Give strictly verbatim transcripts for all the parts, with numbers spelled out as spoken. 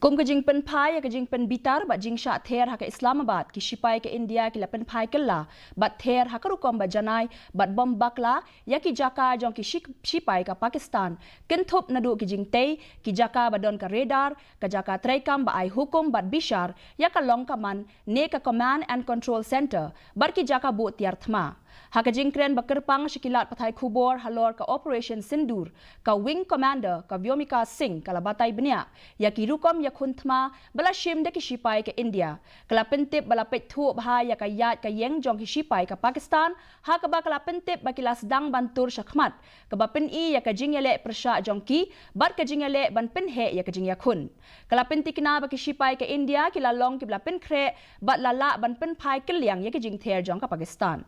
Kum ka jingpynphai ïa ka jingpynbitar bad jingshah ther ha ka Islamabad, ki shipai ka India ki la pynphai kylla bad ther ha ka rukom ba janai bad bom bakla ïa ki jaka jong ki shi-, shipai ka Pakistan, kynthup naduh ki jingtei, ki jaka ba don ka radar, ka jaka treikam ba ai hukum bad bishar ïa ka long ka man ne ka Command and Control Centre bad ki jaka buh tiar thma. Ha ka jingkren ba kyrpang sha ki lad pathai khubor halor ka Operation Sindoor, ka Wing Commander ka Vyomika Singh ka la batai bniah ïa ki rukom ïakhun thma ba la shim da ki shipai ka India. Ka la pyntip ba la peit thuh bha ïa ka ïaid ka ïeng jong ki shipai ka Pakistan, ha kaba ka la pyntip ba ki la sdang ban tur shakhmat, kaba pyni ïa ka jingïaleh pyrshah jong ki bad ka jingïaleh ban pynheh ïa ka jingïakhun. Ka la pyntikna ba ki shipai ka India ki la long kiba la pynkhreh bad la lah ban pynphai kylliang ïa ki jingther jong ka Pakistan.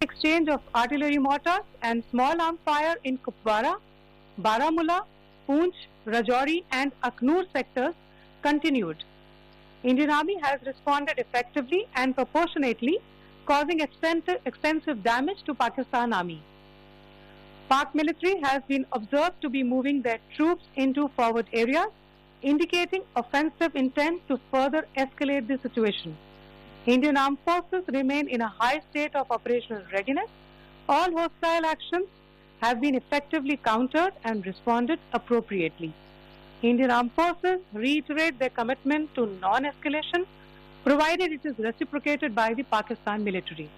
Exchange of artillery mortars and small arm fire in Kupwara, Baramulla, Poonch, Rajouri and Akhnoor sectors continued. Indian Army has responded effectively and proportionately, causing extensive, extensive damage to Pakistan Army. Pak military has been observed to be moving their troops into forward areas, indicating offensive intent to further escalate the situation. Indian Armed Forces remain in a high state of operational readiness. All hostile actions have been effectively countered and responded appropriately. Indian Armed Forces reiterate their commitment to non-escalation, provided it is reciprocated by the Pakistan military.